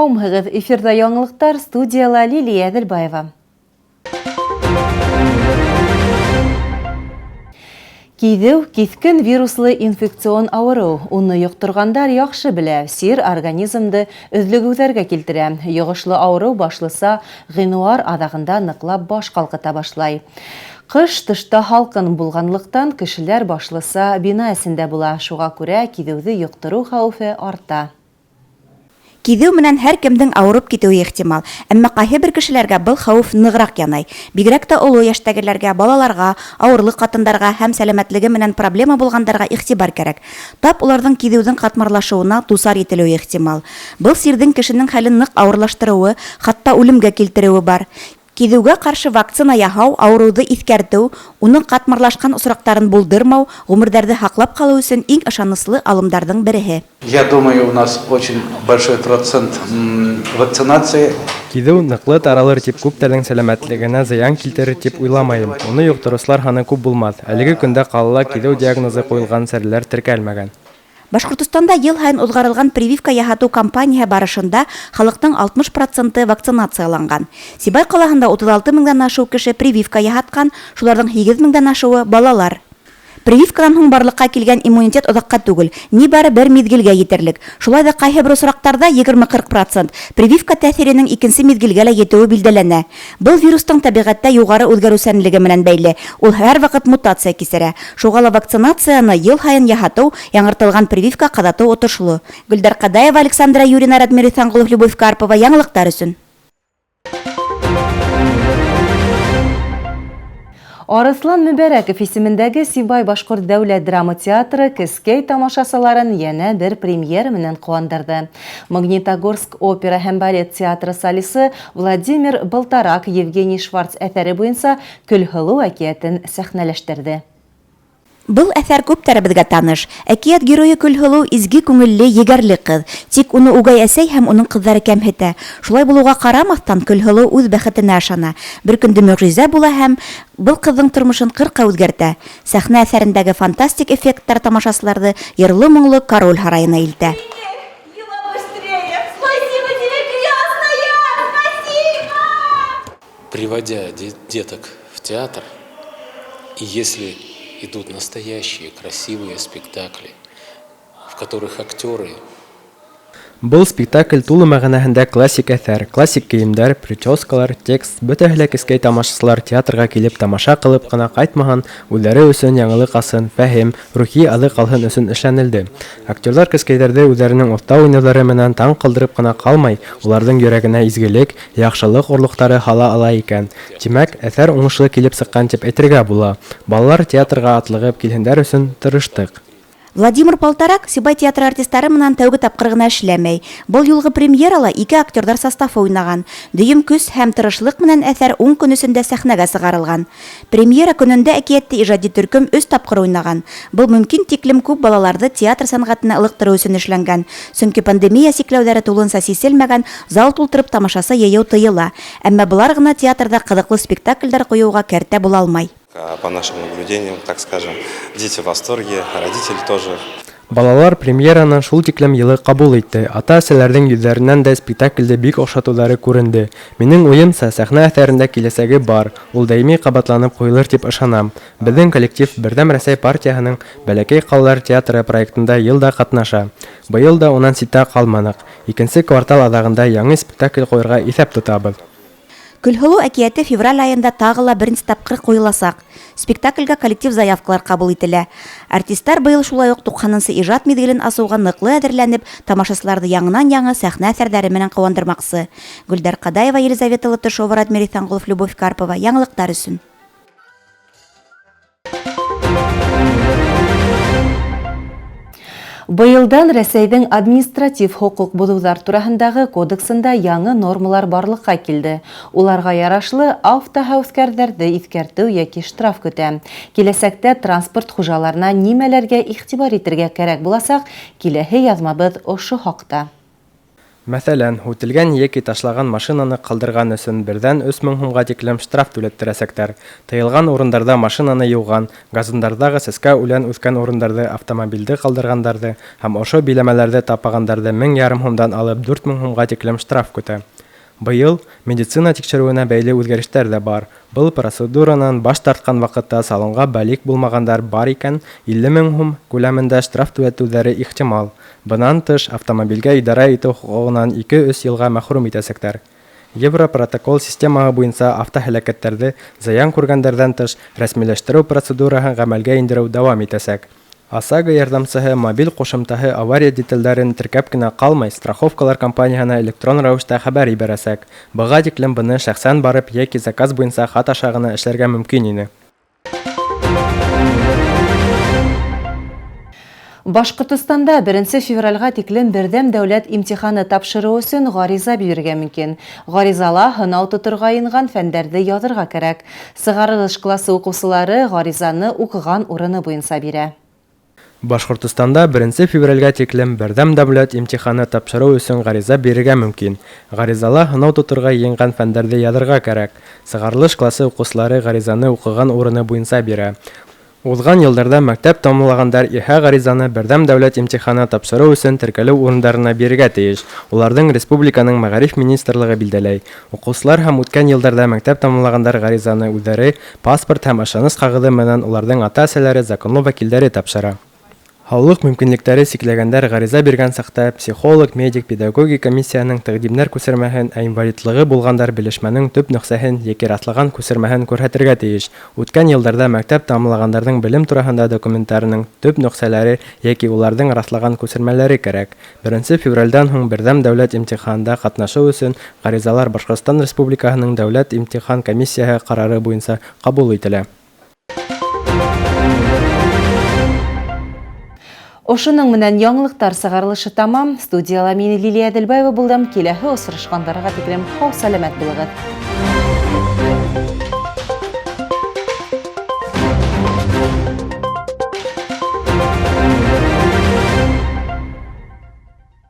Һаумыһығыҙ, эфирҙа яңылыҡтар, студияла Лилия Әҙелбаева. Киҙеү – киҫкен вируслы инфекцион ауырыу. Уны йоҡторғандар яҡшы белә, сир организмды өҙлөгөүҙәргә килтерә. Йоғошло ауырыу башлыса ғинуар аҙағында ныҡлап баш ҡалҡыта башлай. Ҡыш тышта һалҡын булғанлыҡтан, кешеләр башлыса бина эсендә була. Шуға күрә киҙеүҙе йоҡтороу хәүефе арта. Киҙеү менән һәр кемдең ауырып китеүе ихтимал. Әммә ҡайһы бер кешеләргә был хәүеф нығыраҡ янай. Бигерәк тә оло йәштәгеләргә, балаларға, ауырлы ҡатындарға һәм сәләмәтлеге менән проблема булғандарға игътибар кәрәк. Тап уларҙың киҙеүҙең ҡатмарлашыуына дусар ителеүе ихтимал. Был сирҙең кешенең хәлен ныҡ ауырлаштырыуы, хатта үлемгә килтереүе бар. Киҙеүгә ҡаршы вакцина яһау, ауырыуҙы иҫкәртеү, уның ҡатмарлашҡан осраҡтарын булдырмау, ғүмерҙәрҙе һаҡлап ҡалыу өсөн иң ышаныслы алымдарҙың береһе. Я думаю, у нас очень большой процент вакцинации. Киҙеү ныҡлы таралыр тип күптәрҙең сәләмәтлегенә зыян килтерер тип уйламайым. Уны йоҡтороусылар һаны күп булмаҫ. Әлеге көндә ҡалала киҙеү диагнозы ҡуйылған сәрлеләр теркәлмәгән. Башҡортостанда йыл һайын уҙғарылған прививка яһатыу кампанияһы барышында халыҡтың 60 проценты вакцинацияланған. Сибай ҡалаһында 36 меңдән ашыу кеше прививка яһатҡан, шуларҙың 8 меңдән ашыуы балалар. Прививканан һуң барлыҡҡа килгән иммунитет оҙаҡҡа түгел, ни бары бер миҙгелгә етерлек. Шулай ҙа ҡайһы бер осраҡтарҙа 20-40 процент прививка тәьҫиренең икенсе миҙгелгә лә етеүе билдәләнә. Был вирустың тәбиғәттә юғары үҙгәреүсәнлеге менән бәйле. Ул һәр ваҡыт мутация кисерә. Шуға ла вакцинацияны йыл һайын яһатыу, яңыртылған прививка ҡаҙатыу отошло. Гөлдәр Ҡадаева, Александра Юрина, Радмир Иҫәнғолов, Любовь Карпова. Яңылыҡтар өсөн. Арыҫлан Мөбәрәков исемендәге Сибай башҡорт дәүләт драма театры Кескәй тамашасыларын йәнә бер премьера менән ҡыуандырҙы. Магнитогорск опера һәм балет театры солисы Владимир Былтарак Евгений Шварц әҫәре буйынса Көлһылыу әкиәтен сәхнәләштерҙе. Был әҫәр күптәребеҙгә таныш. Әкиәт геройы Көлһылыу изге күңелле, егәрле ҡыҙ. Тик уны үгәй әсәй һәм уның ҡыҙҙары кәмһетә. Шулай булыуға ҡарамаҫтан, Көлһылыу үҙ бәхетенә ышана. Бер көндө мөғжизә була һәм был ҡыҙҙың тормошон ҡырҡа үҙгәртә. Сәхнә әҫәрендәге фантастик эффекттар тамашасыларҙы йырлы-моңло король һарайына илтә. Приводя деток в театр, и если идут настоящие красивые спектакли, в которых актеры Был спектакль тулы мәғәнәһендә классик әҫәр, классик кейемдәр, прическалар, текст, бөтәһе лә кескәй тамашасылар театрға килеп тамаша ҡылып ҡына ҡайтмаһын, үҙҙәре өсөн яңылыҡ алһын, фәһем, рухи аҙыҡ алһын өсөн эшләнелде. Актерҙар кескәйҙәрҙе үҙҙәренең оҫта уйнауҙары менән таң ҡалдырып ҡына ҡалмай, уларҙың йөрәгенә изгелек, яҡшылыҡ орлоҡтары һала ала икән. Тимәк, әҫәр уңышлы килеп сыҡҡан тип әйтергә була. Балалар театрға атлығып килһендәр өсөн тырыштыҡ. Владимир Полторак Сибай театры артистары менән тәүге тапҡыр ғына эшләмәй. Был юлғы премьерала ике актерҙар составы уйнаған. Дөйөм көс һәм тырышлыҡ менән әҫәр 10 көн эсендә сәхнәгә сығарылған. Премьера көнөндә әкиәтте ижади төркөм 3 тапҡыр уйнаған. Был мөмкин тиклем күп балаларҙы театр сәнғәтенә ылыҡтырыу өсөн эшләнгән. Сөнки пандемия сикләүҙәре тулыһынса сиселмәгән, зал тултырып тамашасы йыйыу тыйыла. Әммә былар ғына театрҙа ҡыҙыҡлы спектаклдәр ҡуйыуға кәртә була алмай. По нашим наблюдениям, так скажем, дети в восторге, родители тоже. Балалар премьераны шул тиклем йылы ҡабул итте. Ата-әсәләрҙең йөҙҙәренән дә спектаклде бик оҡшатыуҙары күренде. Минең уйымса, сәхнә әҫәрендә киләсәге бар, ул даими ҡабатланып ҡуйылыр тип ышанам. Беҙҙең коллектив Берҙәм Рәсәй партияһының Бәләкәй ҡалалар театры проектында йыл да ҡатнаша. Быйыл да унан ситтә ҡалманыҡ. Икенсе квартал аҙағында яңы спектакль ҡуйырға иҫәп тотабыҙ. Көлһылыу әкиәте февраль айында тағы ла беренсе тапҡыр ҡуйыласаҡ. Спектаклгә коллектив заявкалар ҡабул ителә. Артистар быйыл шулай уҡ 90-нсы ижад миҙгелен асыуға ныҡлы әҙерләнеп, тамашасыларҙы яңынан-яңы сәхнә әҫәрҙәре менән ҡыуандырмаҡсы. Гөлдәр Ҡадаева, Елизавета Латышова, Радмир Иҫәнғолов, Любовь Карпова. Яңылыҡтар өсөн. Быйылдан Рәсәйҙең административ хоҡуҡ боҙоуҙар тураһындағы кодексында яңы нормалар барлыҡҡа килде. Уларға ярашлы автоһәүәҫкәрҙәрҙе иҫкәртеү йәки штраф көтә. Киләсәктә транспорт хужаларына нимәләргә иғтибар итергә кәрәк буласаҡ, киләһе яҙмабыҙ ошо хаҡта. Мәҫәлән, һүтелгән йәки ташлаған машинаны ҡалдырған өсөн берҙән 3000 һумға тиклем штраф түләттерәсәктәр. Тыйылған урындарҙа машинаны йыуған, газондарҙағы сәскә үлән үҫкән урындарҙы автомобилде ҡалдырғандарҙы һәм ошо биләмәләрҙе тапағандарҙы 1500 һумдан алып 4000 һумға тиклем штраф көтә. Быйыл медицина тикшереүенә бәйле үҙгәрештәр ҙә бар. Был процедуранан баш тартҡан ваҡытта салонға балиғ булмағандар бар икән, 50 000 һум күләмендә штраф түләтеүҙәре ихтимал. Бынан тыш, автомобилгә идара итеү хоҡуғынан 2-3 йылға мәхрүм итәсәктәр. Европротокол системаһы буйынса автоһәләкәттәрҙе зыян күргәндәрҙән тыш рәсмиләштереү процедураһын ғәмәлгә индереү дауам итәсәк. ОСАГО ярҙамсыһы мобиль ҡушымтаһы авария деталдәрен теркәп кенә ҡалмай, страховкалар компанияһына электрон рәүештә хәбәр ебәрәсәк. Быға тиклем быны шәхсән барып йәки заказ буйынса хат аша ғына эшләргә мөмкин ине. Башҡортостанда 1 февралгә тиклем берҙәм дәүләт имтиханы тапшырыу өсөн ғариза бирергә мөмкин. Ғаризала һынау тоторға йыйынған фәндәрҙе яҙырға кәрәк. Сығарылыш классы уҡыусылары ғаризаны уҡыған урыны буйынса бирә. Башҡортостанда 1 февралгә тиклем берҙәм дәүләт имтиханы тапшырыу өсөн ғариза бирергә мөмкин. Ғаризала һынау тоторға йыйынған фәндәрҙе яҙырға кәрәк. Сығарылыш классы уҡыусылары ғаризаны уҡыған урыны буйынса бирә. Уҙған йылдарҙа мәктәп тамамлағандар иһә ғаризаны берҙәм дәүләт имтиханы тапшырыу өсөн теркәлеү урындарына бирергә тейеш. Уларҙың республиканың мәғариф министрлығы билдәләй. Уҡыусылар һәм үткән йылдарҙа мәктәп тамамлағандар ғаризаны үҙҙәре паспорт һәм ышаныс ҡағыҙы менән уларҙың ата-әсәләре законлы вәкилдәре тапшыра. Һаулыҡ мөмкинлектәре сикләгәндәр ғариза биргән саҡта психолог, медик, педагогик комиссияның тәҡдимдәр күсермәһен, ә инвалидлығы булғандар белешмәнең төп нөсхәһен йәки раҫлаған күсермәһен күрһәтергә тейеш. Үткән йылдарҙа мәктәп тамамлағандарҙың белем тураһында документтарының төп нөсхәләре йәки уларҙың раҫлаған күсермәләре кәрәк. 1 февралдән һуң берҙәм дәүләт имтиханында ҡатнашыу өсөн ғаризалар Башҡортостан Республикаһының Дәүләт имтихан комиссияһы ҡарары буйынса ҡабул ителә. Ошоноң менән яңылыҡтар сығарылышы тамам. Студияла мин Лилия Әҙелбаева булдым. Киләһе осрашҡандарға тиклем һау-сәләмәт булығыҙ.